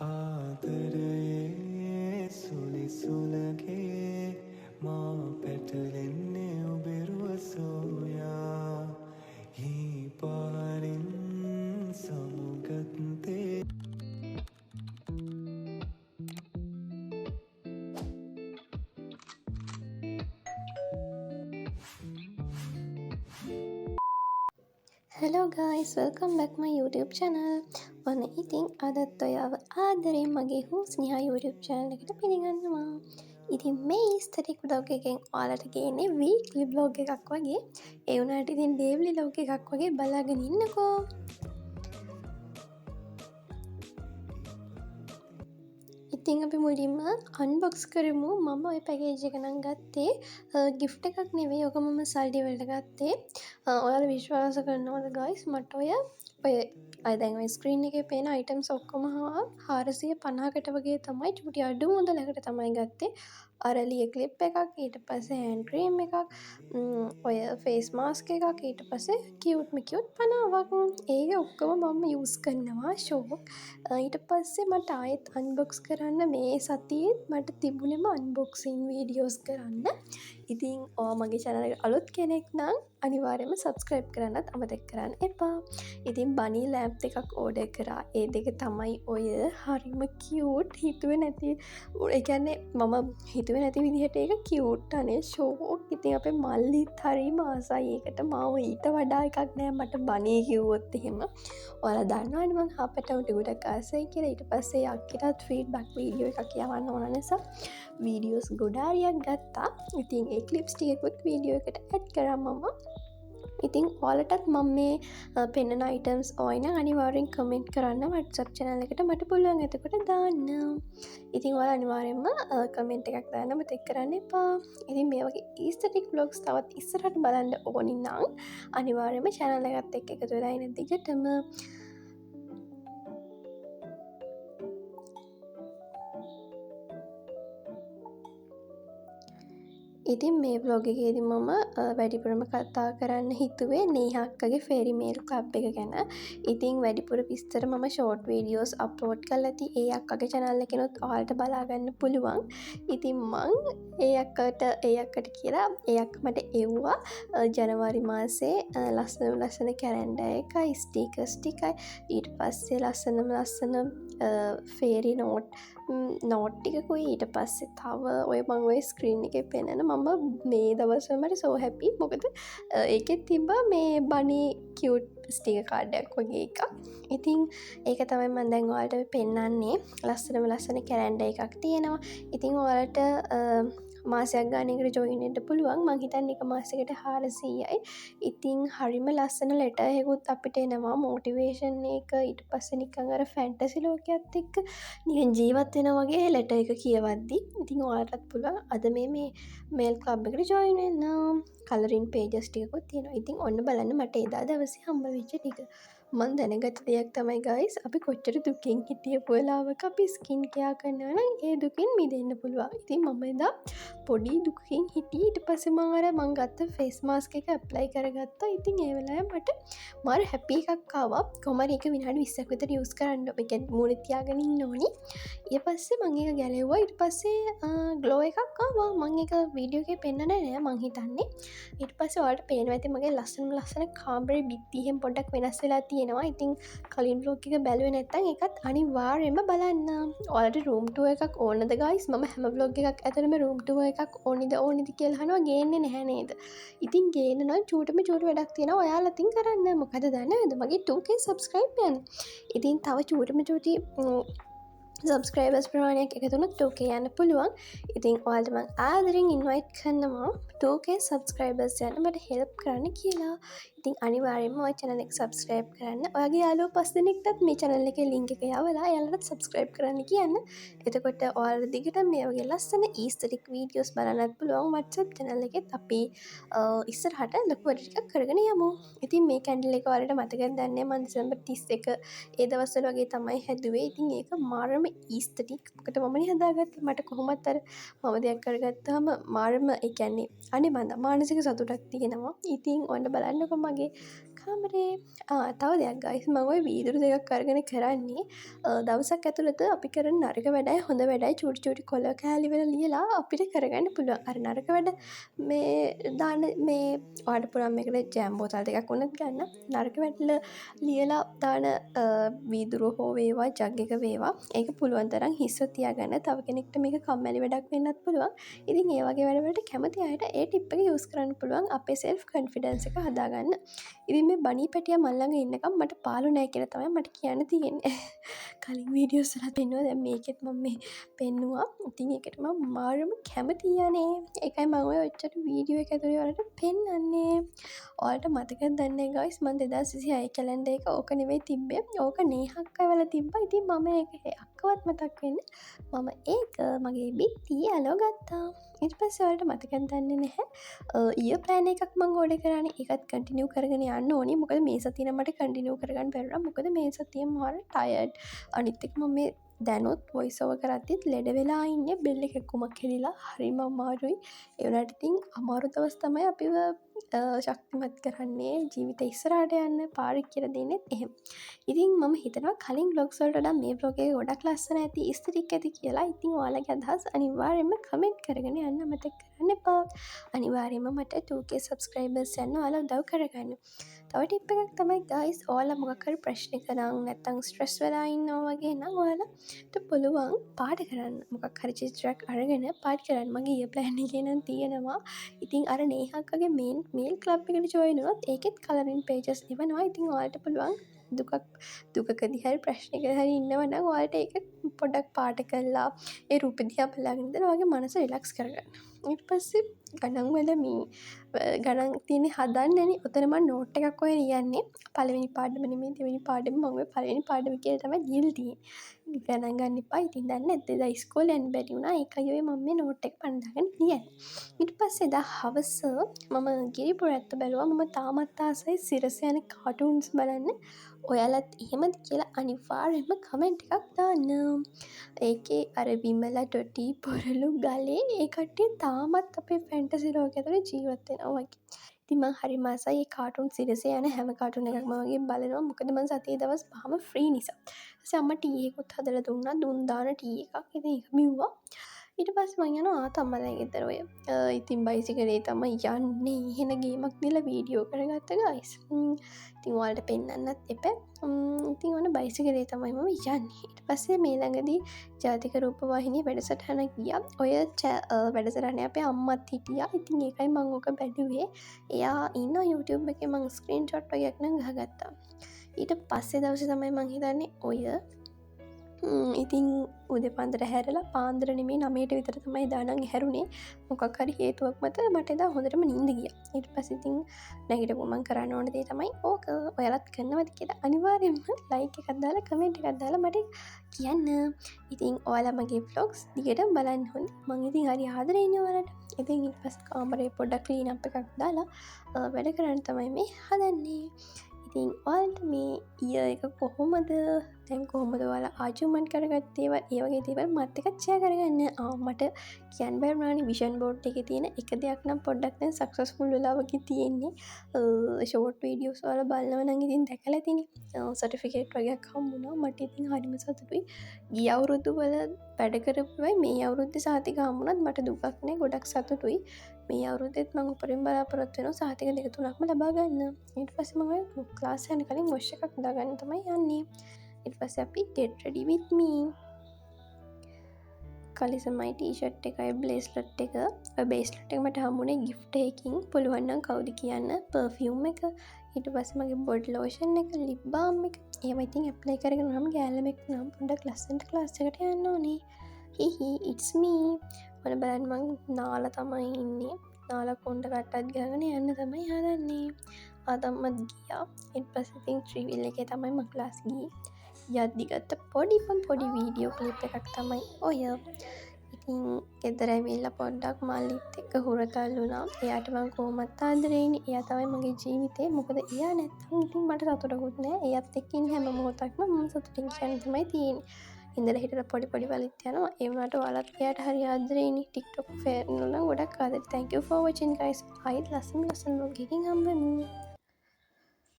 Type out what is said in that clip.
ආදරයේ සුළි සුළගේ මා පැටලෙන්නේ ඔබේ රුව සොයා හී පාරින් සමුගත්තේ. Hello guys, welcome back my YouTube channel. ඔන්න ඉතින් අදත් ඔයාව ආදරෙන් මගේ හූස්නිහා YouTube channel එකට පිළිගන්නවා. ඉතින් මේ ඊස්ටරික් vlog එකෙන් ඔයාලට ගේන්නේ weekly vlog එකක් වගේ. ඒ වුණාට ඉතින් daily vlog එකක් වගේ බලාගෙන ඉන්නකෝ. ඉතින් අපි මුලින්ම අන්බොක්ස් කරමු. මම ඔය පැකේජ් එක නම් ගත්තේ ගිෆ්ට් එකක් නෙවෙයි. ඔක මම සල්ලි වලට ගත්තේ. ඔයාලා විශ්වාස කරනවද ගයිස්, මට ඔය ඔය අය දැන් ඔය ස්ක්‍රීන් එකේ පේන අයිටම්ස් ඔක්කොම 450කට වගේ තමයි, චූටි අඩු මුදලකට තමයි ගත්තේ. අරලිය ක්ලිප් එකක්, ඊට පස්සේ හෑන්ඩ් ක්‍රීම් එකක්, ඔය ෆේස් මාස්ක් එකක්, ඊට පස්සේ කියුට්ම කියුට් පනාවක්. ඒක ඔක්කොම මම යූස් කරනවා ෂෝක්. ඊට පස්සේ මට ආයෙත් අන්බොක්ස් කරන්න මේ සතියේත් මට තිබුණෙම අන්බොක්සින් වීඩියෝස් කරන්න. ඉතින් ඔයා මගේ channel එකට අලුත් කෙනෙක් නම් අනිවාර්යයෙන්ම subscribe කරන්නත් අමතක කරන්න එපා. ඉතින් බනි ලෑම්ප් දෙකක් ඕඩර් කරා. ඒ දෙක තමයි ඔය හරිම කියුට්. හිතුවේ නැති, ඒ කියන්නේ මම හිතුවේ නැති විදිහට ඒක කියුට් අනේ ෂෝක්. ඉතින් අපේ මල්ලිත් හරිම ආසයි ඒකට. මාව ඊට වඩා එකක් නෑ මට බනි කිව්වොත් එහෙම. ඔයාලා දන්නවනේ මං හාපටවුන්ට ගොඩක් ආසයි කියලා. ඊට පස්සේ අක්කිටත් ෆීඩ්බැක් වීඩියෝ එකක් යවන්න ඕන නිසා වීඩියෝස් ගොඩාරියක් ගත්තා. ඉතින් ඒ ක්ලිප්ස් ටිකකුත් වීඩියෝ එකට ඇඩ් කරා මම. ඉතින් ඔයාලටත් මම මේ පෙන්නන අයිටම්ස් ඕයි නම් අනිවාර්යෙන් කමෙන්ට් කරන්න WhatsApp channel එකට මට පුළුවන් එතකොට දාන්න. ඉතින් ඔයාලා අනිවාර්යෙන්ම කමෙන්ට් එකක් දාන්න මතක කරන්න එපා. ඉතින් මේ වගේ ඊස්ටරික් vlogs තවත් ඉස්සරහට බලන්න ඕනි නම් අනිවාර්යෙන්ම channel එකත් එක්ක එකතු වෙලා ඉන්න දිගටම. ඉතින් මේ vlog එකේදී මම වැඩිපුරම කතා කරන්න හිතුවේ නේහා අක්කගේ ෆෙරි මේල් ක්ලබ් එක ගැන. ඉතින් වැඩිපුර විස්තර මම ෂෝට් වීඩියෝස් අප්ලෝඩ් කරලා ඇති. ඒ අක්කගේ channel එකෙනුත් ඔයාලට බලා ගන්න පුළුවන්. ඉතින් මං ඒ අක්කට කියලා ඒ අක්ක මට එව්වා ජනවාරි මාසේ ලස්සනම ලස්සන කැලෙන්ඩර් එකයි ස්ටිකර්ස් ටිකයි ඊට පස්සේ ලස්සනම ලස්සන ෆේරි නෝට් ටිකකුයි ඊට පස්සේ තව ඔය මං ඔය ස්ක්‍රීන් එකේ පෙන්නන මම මේ දවස්වල මට සෝ හැපි. මොකද ඒකෙත් තිබ්බා මේ බනි කියුට් ස්ටිකර් කාඩ් එකක් වගේ එකක්. ඉතින් ඒක තමයි මං දැන් ඔයාලට පෙන්නන්නේ. ලස්සනම ලස්සන කැලෙන්ඩර් එකක් තියෙනවා. ඉතින් ඔයාලට මාසයක් ගානකට ජොයින් වෙන්න පුළුවන්. මං හිතන්නේ එක මාසයකට 400යි. ඉතින් හරිම ලස්සන ලෙටර් එකකුත් අපිට එනවා. මොටිවේෂන් එක ඊට පස්සේ නිකන් අර ෆැන්ටසි ලෝකයක් එක්ක නිකන් ජීවත් වෙනා වගේ ලෙටර් එක කියවද්දි. ඉතින් ඔයාලටත් පුළුවන් අද මේ මේල් ක්ලබ් එකට ජොයින් වෙන්න. කලරින් පේජස් ටිකකුත් තියෙනවා. ඉතින් ඔන්න බලන්න මට එදා දවසේ හම්බ වෙච්ච ටික. මං දැනගත්ත දෙයක් තමයි ගයිස්, අපි කොච්චර දුකින් හිටියපු වෙලාවක අපි ස්කින් කෙයා කරනවා නම් ඒ දුකින් මිදෙන්න පුළුවන්. ඉතින් මම එදා පොඩි දුකකින් හිටියේ. ඊට පස්සේ මං අර මං ගත්ත ෆේස් මාස්ක් එක ඇප්ලයි කරගත්තා. ඉතින් ඒ වෙලාවේ මට මාර හැපි එකක් ආවා. කොහොම හරි ඒක විනාඩි 20ක් විතර යූස් කරන්න ඕනේ. ඒ කියන්නේ මූණේ තියාගෙන ඉන්න ඕනි. ඊට පස්සේ මං ඒක ගැලෙව්වා. ඊට පස්සේ ග්ලෝ එකක් ආවා. මං ඒක වීඩියෝ එකේ පෙන්නන්නේ නෑ මං හිතන්නේ. ඊට පස්සේ ඔයාලට පේනවා ඇති මගේ ලස්සනම ලස්සන කාමරේ බිත්ති එහෙම පොඩ්ඩක් වෙනස් වෙලා තියෙනවා. ඉතින් කලින් vlog එක බැලුවේ නැත්නම් ඒකත් අනිවාර්යයෙන්ම බලන්න. ඔයාලට රූම් ටුවර් එකක් ඕනද ගයිස්? මම හැම vlog එකක් ඇතුළෙම රූම් ටුවර් එකක් ඕනිද ඕනිද කියලා අහනවා. ගේන්නේ නැහැ නේද? ඉතින් ගේන්න නම් චූටම චූටි වැඩක් තියෙනවා ඔයාලා අතින් කරන්න. මොකද දන්නවද? මගේ 2K subscribe යන. ඉතින් තව චූටම චූටි සබ්ස්ක්‍රයිබර්ස් ප්‍රමාණයක් එකතු වුණොත් 2K යන්න පුළුවන්. ඉතින් ඔයාලට මං ආදරෙන් ඉන්වයිට් කරනවා 2K subscribers යන්න මට හෙල්ප් කරන්න කියලා. ඉතින් අනිවාර්යයෙන්ම ඔය channel එක subscribe කරන්න. ඔයාගේ යාළුවෝ 5 දෙනෙක්ටත් මේ channel එකේ link එක යවලා එයාලටත් subscribe කරන්න කියන්න. එතකොට ඔයාලට දිගටම මේ වගේ ලස්සන ඊස්ටරික් වීඩියෝස් බලන්නත් පුළුවන් WhatsApp channel එකෙත්. අපි ඉස්සරහට ලොකු වැඩ ටිකක් කරගෙන යමු. ඉතින් මේ කැන්ඩල් එක ඔයාලට මතකද දන්නේ නැහැ. මං දෙසැම්බර් 31 ඒ දවස්වල වගේ තමයි හැදුවේ. ඉතින් ඒක මාරම ඊස්ටරික්. මොකද මමනේ හදාගත්තේ. මට කොහොමත් අර මම දෙයක් කරගත්තාම මාරම ඒ කියන්නේ අනේ මන්ද මානසික සතුටක් තියෙනවා. ඉතින් ඔන්න බලන්නකෝ මගේ කාමරේ. තව දෙයක් ගයිස්, මම ඔය වීදුරු දෙකක් අරගෙන කරන්නේ දවසක් ඇතුළත අපි කරන නරක වැඩයි හොඳ වැඩයි චූටි චූටි කොළ කෑලි වල ලියලා අපිට කරගන්න පුළුවන්. අර නරක වැඩ මේ දාන්න මේ ඔයාලට පුළුවන් මේකට ජෑම් බෝතල් දෙකක් වුණත් ගන්න. නරක වැඩ ලියලා දාන වීදුරුව හෝ වේවා ජග් එක වේවා, ඒක පුළුවන් තරම් හිස්ව තියාගන්න. තව කෙනෙක්ට මේක කම්මැලි වැඩක් වෙන්නත් පුළුවන්. ඉතින් ඒ වගේ වැඩවලට කැමති අයට ඒ ටිප් එක යූස් කරන්න පුළුවන් අපේ සෙල්ෆ් කොන්ෆිඩන්ස් එක හදාගන්න. ඉතින් මේ බනී පැටියා මං ළඟ ඉන්නකම් මට පාළු නෑ කියලා තමයි මට කියන්න තියෙන්නේ. කලින් වීඩියෝස් වලත් පෙන්නුවා, දැන් මේකෙත් මම මේ පෙන්නුවා. ඉතින් ඒකට මම මාරම කැමතියි අනේ. ඒකයි මං ඔය ඔච්චර වීඩියෝ එක ඇතුලේ ඔයාලට පෙන්නන්නේ. ඔයාලට මතකද දන්නේ නෑ ගයිස්, මං 2026 කැලෙන්ඩර් එක ඕක නෙවෙයි තිබ්බේ. ඕක නේහක් අයවල තිබ්බා. ඉතින් මම ඒක අක්කවත් මතක් වෙන්න මම ඒක මගේ බිත්තියේ අලව ගත්තා. ඊට පස්සේ ඔයාලට මතකද දන්නේ නැහැ, ඉයර් ප්ලෑන් එකක් මං ඕඩර් කරානේ. ඒකත් කන්ටිනියු කරගෙන යන්න ඕනේ. මොකද මේ සතිය නම් මට කන්ටිනියු කරගන්න බැරි වුණා. මොකද මේ සතිය මාර ටයර්ඩ්. අනිත් එක මම මේ දැනුත් වොයිස් ඕවර් කරද්දිත් ලෙඩ වෙලා ඉන්නේ. බෙල්ල කැක්කුමක් හැදිලා හරිම අමාරුයි. ඒ වුණාට ඉතින් අමාරු දවස් තමයි අපිව ශක්තිමත් කරන්නේ, ජීවිතේ ඉස්සරහට යන්න පාර කියලා දෙන්නෙත් එහෙම. ඉතින් මම හිතනවා කලින් ව්ලොග්ස් වලට වඩා මේ ව්ලොග් එක ගොඩක් ලස්සන ඇති, ඉස්තරික් ඇති කියලා. ඉතින් ඔයාලගේ අදහස් අනිවාර්යයෙන්ම කමෙන්ට් කරගෙන යන්න අමතක කරන්න එපා. අනිවාර්යයෙන්ම මට 2K subscribers යන්න ඔයාලා උදව් කරගන්න. තව ටිප් එකක් තමයි ගයිස්, ඔයාලා මොකක් හරි ප්‍රශ්නයක නම් නැත්තම් ස්ට්‍රෙස් වෙලා ඉන්නවා වගේ නම් ඔයාලට පුළුවන් පාට කරන්න. මොකක් හරි චිත්‍රයක් අරගෙන පාට කරන්න. මගේ ඉයර් ප්ලෑන් එකේ නම් තියෙනවා. ඉතින් අර නේහක්කගේ මේන් මේල් ක්ලබ් එකට ජොයින් වුණොත් ඒකෙත් කලරින් පේජස් එවනවා. ඉතින් ඔයාලට පුළුවන් දුකකදී හරි ප්‍රශ්නයක හරි ඉන්නවා නම් ඔයාලට ඒක පොඩ්ඩක් පාට කරලා ඒ රූපෙ දිහා බලාගෙන ඉඳලා ඔයාගේ මනස රිලැක්ස් කරගන්න. ඊට පස්සේ ගණන් වල මේ ගණන් තියෙන්නේ හදන්නනේ. ඔතන මං නෝට් එකක් ඔය ලියන්නේ. පළවෙනි පාඩම නෙමෙයි දෙවෙනි පාඩම. මං ඔය පළවෙනි පාඩම කියලා තමයි ලියලා තියෙන්නේ. ගණන් ගන්න එපා. ඉතින් දන්නේ නැද්ද එදා ඉස්කෝලේ යන්න බැරි වුණා. ඒකයි ඔය මම මේ නෝට් එක පණ දාගෙන ලියන්නේ. ඊට පස්සේ එදා හවස මම ගිරිපුරැත්ත බැලුවා. මම තාමත් ආසයි සිරස යන කාටූන්ස් බලන්න. ඔයාලත් එහෙමද කියලා අනිවාර්යයෙන්ම කමෙන්ට් එකක් දාන්න. ඒකේ අර විමලා ටොටි පොරළු ගලේ ඒ කට්ටිය තාමත් අපේ ෆැන්ටසි ලෝකෙ ඇතුලේ ජීවත් වෙනවා වගේ. ඉතින් මං හරිම ආසයි ඒ කාටූන් සිරසේ යන හැම කාටූන් එකක්ම වගේ බලනවා. මොකද මං සතියේ දවස් පහම ෆ්‍රී නිසා. ඊට පස්සේ අම්මා ටී එකකුත් හදලා දුන්නා. දුන් දාන ටී එකක්. ඉතින් ඒක බිව්වා. ඊට පස්සේ මං යනවා අම්මලා ගෙදර ඔය. ඉතින් බයිසිකලේ තමයි යන්නේ. එහෙන ගේමක් දීලා වීඩියෝ කරගත්ත ගයිස්. ඉතින් ඔයාලට පෙන්නන්නත් එපා. ඉතින් ඔන්න බයිසිකලේ තමයි මම යන්නේ. ඊට පස්සේ මේ ළඟදී ජාතික රූපවාහිනිය වැඩසටහනක් ගියා. ඔය වැඩසටහනේ අපේ අම්මත් හිටියා. ඉතින් ඒකයි මං ඕක බැලුවේ. එයා ඉන්නවා YouTube එකේ. මං ස්ක්‍රීන්ෂොට් වගේක් නම් ගහගත්තා. ඊට පස්සේ දවසේ තමයි මං හිතන්නේ ඔය ඉතින් උදේ පාන්දර හැරලා, පාන්දර නෙමෙයි 9ට විතර තමයි එදා නම් හැරුණේ. මොකක් හරි හේතුවක් මත මට එදා හොඳටම නින්ද ගියා. ඊට පස්සේ ඉතින් නැගිටපුව මං කරන්න ඕන දේ තමයි ඕක. ඔයාලත් කරනවද කියලා අනිවාර්යයෙන්ම ලයික් එකක් දාලා කමෙන්ට් එකක් දාලා මට කියන්න. ඉතින් ඔයාලා මගේ ව්ලොග්ස් දිගටම බලන්න හොඳේ. මං ඉතින් හරි ආදරෙයිනේ ඔයාලට. ඉතින් ඊට පස්සේ කාමරේ පොඩ්ඩක් ක්ලීන් අප් එකක් දාලා වැඩ කරන්න තමයි මේ හදන්නේ. ඉතින් ඔයාලට මේ ඉයර් එක කොහොමද, දැන් කොහොමද ඔයාලා ආචීව්මන්ට් කරගත්ත ඒවා, ඒ වගේ දේවල් මාත් එක්ක ෂෙයා කරගන්න. මට කියන්න බැරි වුණානේ විෂන් බෝඩ් එකේ තියෙන එක දෙයක් නම් පොඩ්ඩක් දැන් සක්සස්ෆුල් වෙලා වගේ තියෙන්නේ. ෂෝට් වීඩියෝස් ඔයාලා බලනවා නම් ඉතින් දැකලා ඇතිනේ. සර්ටිෆිකේට් වගේක් හම්බුණා. මට ඉතින් හරිම සතුටුයි. ගිය අවුරුදු වල වැඩ කරපු අය මේ අවුරුද්දේ සහතික හම්බුණත් මට දුකක් නෑ, ගොඩක් සතුටුයි. මේ අවුරුද්දෙත් මං උපරිම බලාපොරොත්තු වෙනවා සහතික දෙක තුනක්ම ලබා ගන්න. ඊට පස්සේ මම ඔය ක්ලාස් යන කලින් වොෂ් එකක් දාගන්න තමයි යන්නේ. ඊට පස්සේ අපි get ready with me. කලිසමයි T-shirt එකයි බ්ලේස්ලට් එක. ඔය බ්ලේස්ලට් එක මට හම්බුනේ ගිෆ්ට් එකකින්. පුළුවන් නම් කවුද කියන්න. පර්ෆියුම් එක. ඊට පස්සේ මගේ බොඩි ලෝෂන් එක, ලිප් බාම් එක. ඒවා ඉතින් ඇප්ලයි කරගෙන නම් ගෑල්ලමෙක් නම් පොඩ්ඩක් ලස්සනට ක්ලාස් එකට යන්න ඕනේ. හිහි it's me. ඔන්න බලන්න මං නාලා තමයි ඉන්නේ. නාලා කොණ්ඩ කට්ටත් ගහගෙන යන්න තමයි හදන්නේ. ආදම්මත් ගියා. ඊට පස්සේ ඉතින් ත්‍රිවිල් එකේ තමයි මං ක්ලාස් ගියේ. යද්දි ගත්ත පොඩි වීඩියෝ ක්ලිප් එකක් තමයි ඔය. ඉතින් ගෙදර ඇවිල්ලා පොඩ්ඩක් මල්ලිත් එක්ක හුරතල් වුණා. එයාට මං කොහොමත් ආදරේනේ. එයා තමයි මගේ ජීවිතේ. මොකද එයා නැත්තම් ඉතින් මට සතුටකුත් නෑ. එයාත් එක්ක ඉන්න හැම මොහොතක්ම මම සතුටින් කියන්න තමයි තියෙන්නේ. ඉඳලා හිටලා පොඩි පොඩි වලිත් යනවා. ඒ වුණාට ඔයාලත් එයාට හරි ආදරේනේ. TikTok fan නම් ගොඩක් ආදරේ. Thank you for watching guys. ආයෙත් ලස්සන ලස්සන vlog එකකින් හම්බෙමු.